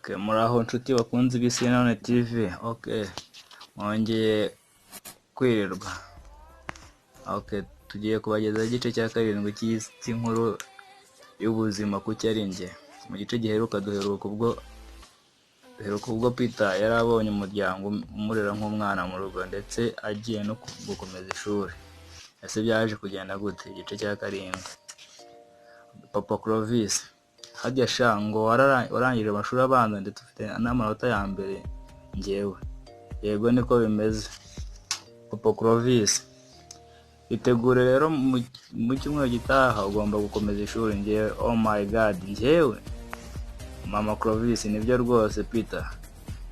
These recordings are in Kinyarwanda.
Okay, muraho nshuti bakunze b'Isi None TV. Okay, mwongeye kwirirwa. Okay, tugiye kubagezaho igice cya karindwi cy'inkuru y'ubuzima ku ari njye. Mu gice giheruka duheruka ubwo Peter yari abonye umuryango umurera nk'umwana mu rugo, ndetse agiye no gukomeza ishuri. Ese byaje kugenda gute? Igice cya karindwi. Papa Clovis: Harya sha, ngo warangije amashuri abanza, ndetse ufite n'amanota ya mbere? Njyewe: Yego, niko bimeze. Papa Clovis: Itegure rero, mu cyumweru gitaha ugomba gukomeza ishuri. Njyewe: Oh my God! Njyewe: Mama Clovis: Nibyo rwose Peter,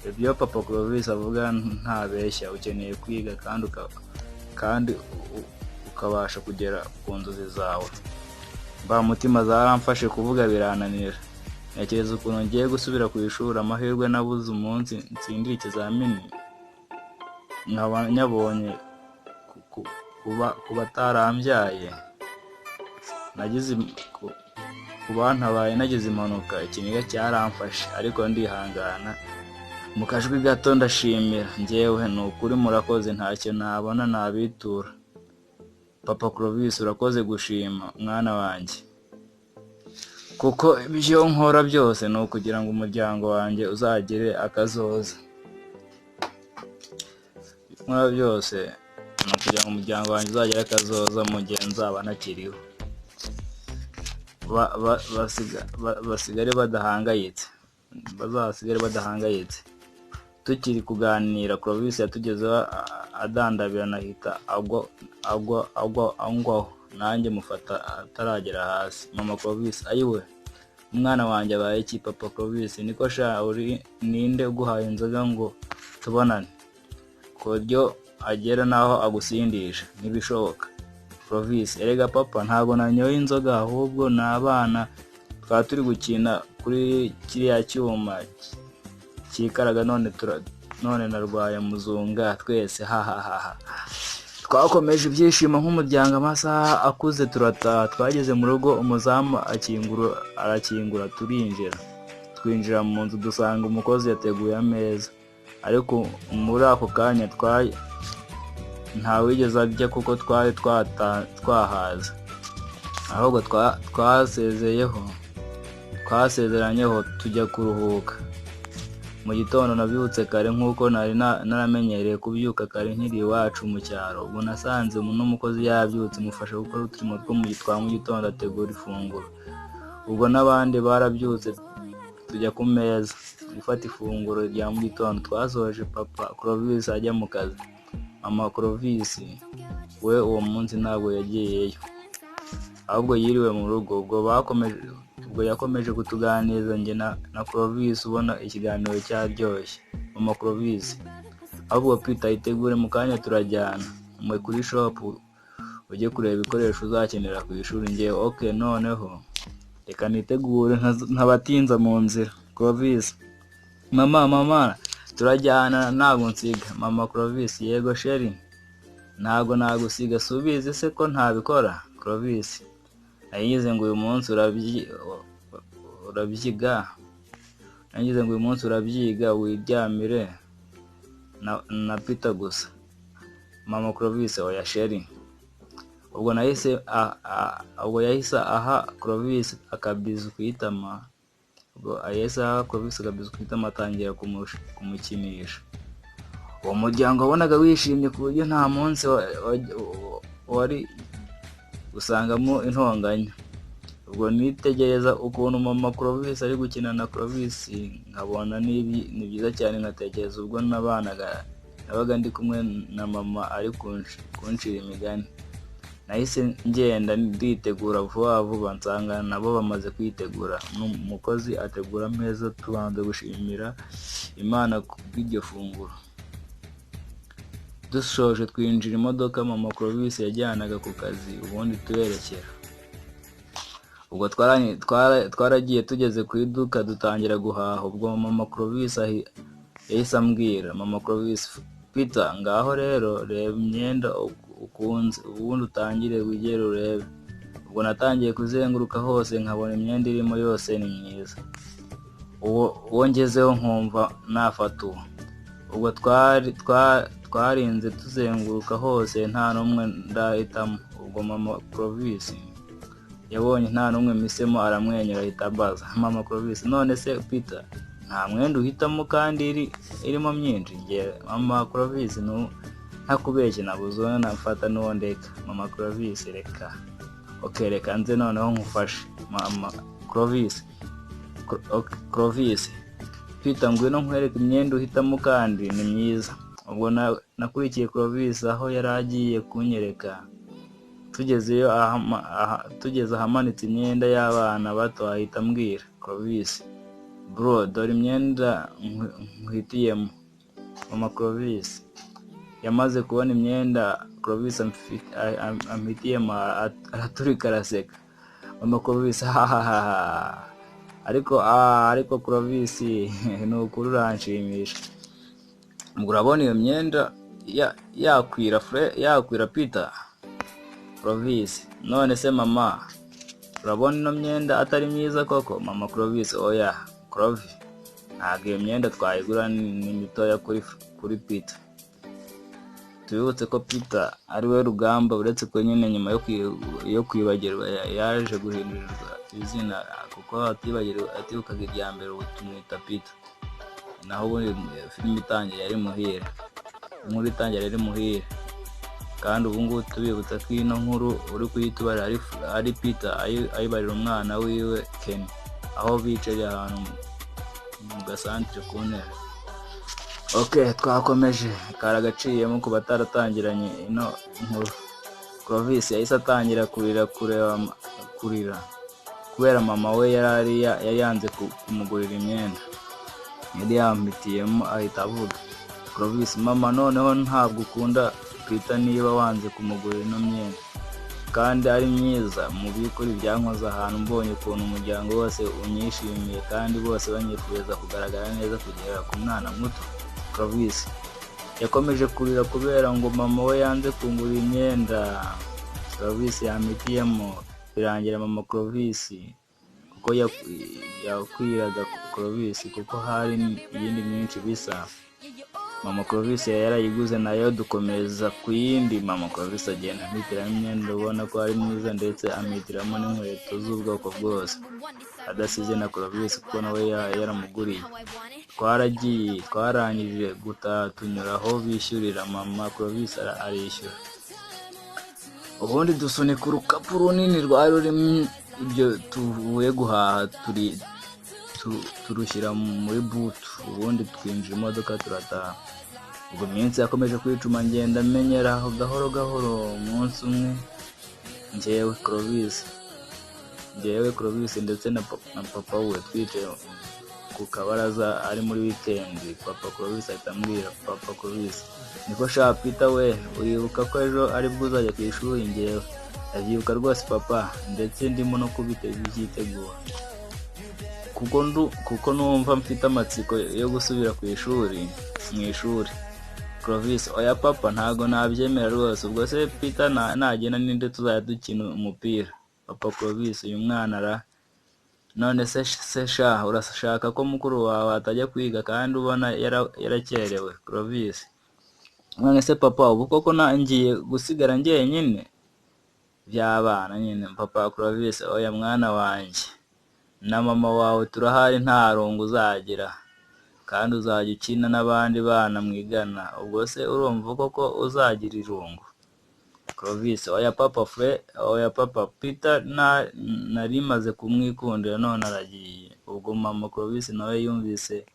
ibyo Papa Clovis avuga ntabeshya. Ukeneye kwiga kandi ukabasha kugera ku nzozi zawe. Mutima zaramfashe, kuvuga birananira. Ntekereza ukuntu ngiye gusubira ku ishuri, amahirwe nabuze umunsi ntsindira ikizamini nkaba nyabonye ku batarambyaye, ku bantabaye nagize impanuka. Ikiniga cyaramfashe, ariko ndihangana. Mu kajwi gato ndashimira. Njyewe: Ni ukuri murakoze, ntacyo nabona nabitura. Papa Clovis: Urakoze gushima, mwana wanjye, kuko ibyo nkora byose ni ukugira ngo umuryango wanjye uzagire akazoza. Nkora byose ni ukugira ngo umuryango wanjye uzagire akazoza mu gihe nzaba ntakiriho, basigare badahangayitse, bazasigare badahangayitse. Tukiri kuganira, Clovis yatugezeho adandabirana, ahita agwa angwaho, nanjye mufata ataragera hasi. Mama Clovis: Ayiwe, umwana wanjye abaye iki? Papa Clovis: Niko sha, uri ninde uguhaye inzoga ngo tubonane, ku buryo agera n'aho agusindisha? Ntibishoboka. Clovis: Erega papa, ntabwo nanyoye inzoga, ahubwo ni abana twaba turi gukina kuri kiriya cyuma cyikaraga, none narwaye muzunga twese. Hahahaha. Twakomeje ibyishimo nk'umuryango, amasaha akuze turataha. Twageze mu rugo, umuzamu akingura, arakingura, turinjira. Twinjira mu nzu dusanga umukozi yateguye ameza, ariko muri ako kanya ntawigeze arya kuko twari twahaze. Ahubwo twasezeranyeho tujya kuruhuka. Mu gitondo nabyutse kare nk'uko nari naramenyereye kubyuka kare nkiri iwacu mu cyaro. Ubwo nasanze n'umukozi yabyutse, mufasha gukora uturimo two twa mu gitondo, ategura ifunguro. Ubwo n'abandi barabyutse, tujya ku meza gufata ifunguro rya mu gitondo. Twasoje, Papa Clovis ajya mu kazi. Mama Clovis we uwo munsi ntabwo yagiyeyo, ahubwo yiriwe mu rugo. Ubwo yakomeje kutuganiriza njye na Clovis, ubona ikiganiro cyaryoshye. Mama Clovis: Ahubwo Peter, itegure, mu kanya turajyana mwe kuri shop ujye kureba ibikoresho uzakenera ku ishuri. Njyewe: Ok, noneho reka nitegure ntabatinza mu nzira. Clovis: Mama, mama, turajyana, ntabwo nsiga? Mama Clovis: Yego chéri, ntabwo nagusiga, si ubizi se ko ntabikora? Clovis: Nagize ngo uyu munsi urabyiga, nagize ngo uyu munsi urabyiga wiryamire na Peter gusa. Mama Clovis: Oya chéri. Ubwo yahise aha Clovis akabizu ku itama, ubwo yahise aha Clovis akabizu ku itama, atangira kumukinisha. Uwo muryango wabonaga wishimye, ku buryo nta munsi wari gusangamo intonganya. Ubwo nitegereza ukuntu mama Clovis ari gukina na Clovis, nkabona ni byiza cyane, nkatekereza ubwo nabanaga, nabaga ndi kumwe na mama ari kuncira imigani. Nahise ngenda nditegura vuba vuba, nsanga nabo bamaze kwitegura. Umukozi ategura ameza, tubanza gushimira Imana kubw'iryo funguro. Dusoje twinjira imodoka mama Clovis yajyanaga ku kazi, ubundi turerekera. Ubwo twaragiye, tugeze ku iduka dutangira guhaha. Ubwo mama Clovis yahise ambwira. Mama Clovis: Peter, ngaho rero reba imyenda ukunze, ubundi utangire wigere urebe. Ubwo natangiye kuzenguruka hose, nkabona imyenda irimo yose ni myiza. Uwo ngezeho nkumva nafata uwo. Ubwo twarinze tuzenguruka hose nta n'umwe ndahitamo. Ubwo mama Clovis yabonye nta n'umwe mpisemo aramwenyura ahita ambaza. Mama Clovis: none se Peter, nta mwenda uhitamo kandi irimo myinshi? Njye: mama Clovis, ntakubeshye nabuze uwo nafata n'uwo ndeka. Mama Clovis: reka, ok, reka nze noneho nkufashe. Mama Clovis: Clovis, Peter, ngwino nkwereke imyenda uhitamo kandi ni myiza. Ubwo nakurikiye Clovis aho yari agiye kunyereka. Tugezeyo tugeze ahamanitse imyenda y'abana bato ahita ambwira. Clovis: bro, dore imyenda nkwitiyemo. Mama Clovis yamaze kubona imyenda Clovis ampitiyemo araturika araseka. Mama Clovis: hahahaha, ariko Clovis, ni ukuri uranshimisha. Ubwo urabona iyo myenda yakwira yakwira Peter? Clovis: none se mama, urabona ino myenda atari myiza koko? Mama Clovis: oya Clovis, ntabwo iyo myenda twayigura, ni mitoya kuri Peter. Tubibutse ko Peter ari we Rugamba, uretse ko nyine nyuma yo kwibagirwa yaje guhindurirwa izina, kuko atibagirwa atibukaga irya mbere, ubu tumwita Peter. Naho ubundi filime itangira yari Muhire, inkuru itangira yari Muhire. Kandi ubu ngubu tubibutsa ko ino nkuru uri kuyitubarira ari Peter ayibarira umwana wiwe Kenny, aho bicaye ahantu mu gasantire ku ntebe. Ok, twakomeje, kari agaciyemo ku bataratangiranye ino nkuru. Clovis yahise atangira kurira, kureba kurira kubera mama we yari yanze kumugurira imyenda yari yampitiyemo. Ahita avuga. Clovis: mama, noneho ntabwo ukunda Peter niba wanze kumugurira ino myenda kandi ari myiza. Mu by'ukuri byankoze ahantu mbonye ukuntu umuryango wose unyishimiye kandi bose banyifuriza kugaragara neza kugera ku mwana muto. Clovis yakomeje kurira kubera ngo mama we yanze kungurira imyenda Clovis yampitiyemo. Birangira mama Clovis kuko yakwiraga Clovis, kuko hari iyindi myinshi bisa, mama Clovis yari yarayiguze nayo. Dukomeza ku yindi. Mama Clovis agenda ampitiramo imyenda ubona ko ari myiza, ndetse ampitiramo n'inkweto z'ubwoko bwose, adasize na Clovis kuko nawe yaramuguriye. Twaragiye, twarangije gutaha tunyura aho bishyurira, mama Clovis arishyura, ubundi dusunika urukapu runini rwari rurimo ibyo tuvuye guhaha, turushyira muri boot, ubundi twinjira imodoka turataha. Ubwo iminsi yakomeje kwicuma, ngenda menyera aho gahoro gahoro. Umunsi umwe njyewe Clovis ndetse na papa we twicaye ku kabaraza ari muri weekend, papa Clovis ahita ambwira. Papa Clovis: niko sha Peter we, uribuka ko ejo aribwo uzajya ku ishuri? Njyewe: ndabyibuka rwose papa, ndetse ndimo no kubyitegura kuko numva mfite amatsiko yo gusubira ku ishuri, mu ishuri. Clovis: oya papa, ntago nabyemera rwose. Ubwo se Peter nagenda ninde tuzajya dukina umupira? Papa Clovis: uyu mwana ra! None se sha, urashaka ko mukuru wawe atajya kwiga kandi ubona yarakerewe? Clovis: none se papa, ubu koko ngiye gusigara njyenyine? By'abana nyine. Papa Clovis: oya mwana wanjye, na mama wawe turahari, nta rungu uzagira, kandi uzajya ukina n'abandi bana mwigana. Ubwo se urumva koko uzagira irungu? Clovis: oya papa fre, oya papa, Peter nari maze kumwikundira none aragiye. Ubwo mama Clovis nawe yumvise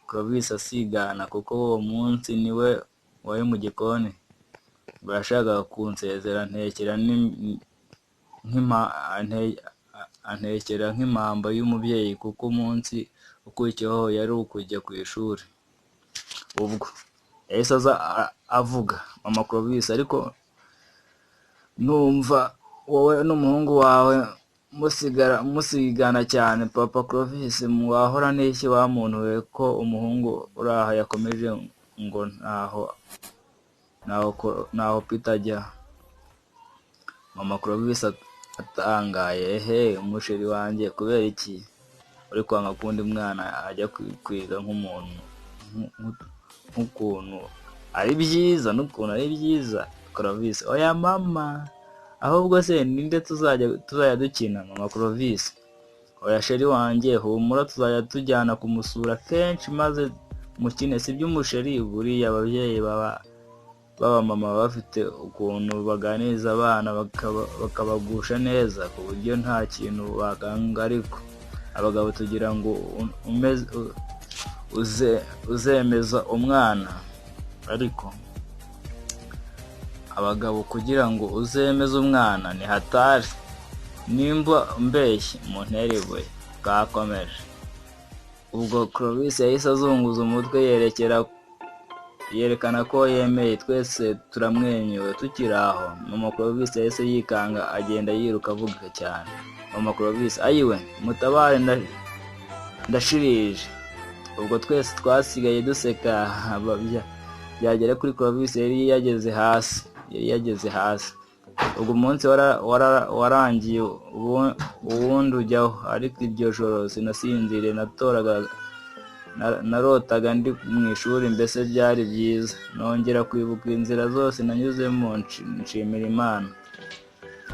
Clovis asigana, kuko uwo munsi niwe wari mu gikoni, ngo yashakaga kunsezera antekera nk'impamba y'umubyeyi, kuko umunsi ukurikiyeho yari ukujya ku ishuri. Ubwo yahise aza avuga. Mama Clovis: ariko numva wowe n'umuhungu wawe musigara musigana cyane. Papa Clovis: wahora n'iki wa muntu we, ko umuhungu uri aha yakomeje ngo ntaho Peter ajya? Mama Clovis atangaye: ehe, umusheri wanjye, kubera iki? Uri kwanga ko undi mwana ajya kwiga nk'umuntu, nk'ukuntu ari byiza n'ukuntu ari byiza. Clovis: oya mama, ahubwo se ninde tuzajya dukina? Mama Clovis: oya chéri wanjye, humura, tuzajya tujyana kumusura kenshi maze mukine, sibyo umuchéri? Buriya ababyeyi baba b'abamama bafite ukuntu baganiriza abana bakabagusha neza ku buryo nta kintu bakanga, ariko abagabo tugira ngo uzemeza umwana, ariko abagabo kugira ngo uzemeze umwana ni hatari. Nimba mbeshye muntere ibuye. Bwakomeje. Ubwo Clovis yahise azunguza umutwe yerekana ko yemeye, twese turamwenyura. Tukiri aho, mama Clovis yahise yikanga, agenda yiruka avuga cyane. Mama Clovis: ayiwe, mutabare, ndashirije! Ubwo twese twasigaye duseka, byagera kuri Clovis yari yageze hasi, yari yageze hasi. Ubwo umunsi warangiye, uwundi ujyaho, ariko iryo joro sinasinziriye, narotaga ndi mu ishuri, mbese byari byiza. Nongera kwibuka inzira zose nanyuzemo, nshimira Imana.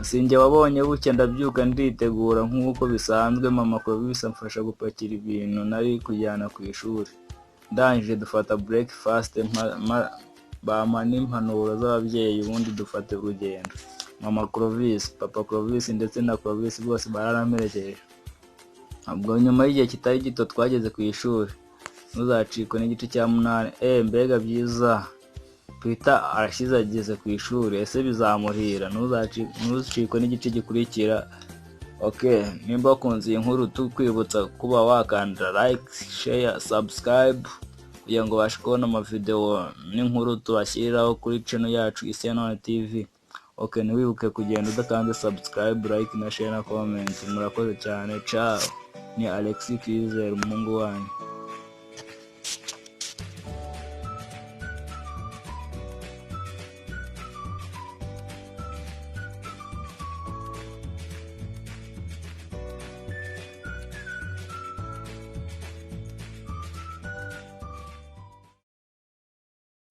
Sinjye wabonye bucya, ndabyuka nditegura nk'uko bisanzwe. Mama Clovis amfasha gupakira ibintu nari kujyana ku ishuri. Ndangije dufata breakfast, bampa n'impanuro z'ababyeyi, ubundi dufata urugendo. Mama Clovis, papa Clovis ndetse na Clovis bose baramperekeje. Ubwo nyuma y'igihe kitari gito twageze ku ishuri. Ntuzacikwe n'igice cya 8. Mbega byiza! Peter arashize ageze ku ishuri, ese bizamuhira? Ntuzacikwe n'igice gikurikira. Ok, nimba wakunze iyi nkuru, tukwibutsa kuba wakanda like, share, subscribe kugira ngo ubashe kubona amavideo n'inkuru tubashyiriraho kuri channel yacu Isi ya None TV. Ok, ntiwibuke kugenda udakanze subscribe, like na share na comment. Murakoze cyane, ciao. Ni Alex Kwizera, umuhungu wanyu.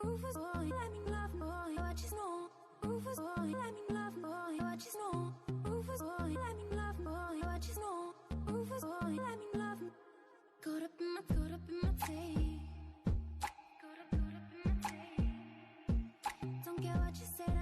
Rufus boy, let me love boy, what you know. Rufus boy, let me love boy, what you know. Rufus boy, let me love boy, what you know. Rufus boy, let me love. Caught up in my tape. Caught up in my tape. Don't care what you say.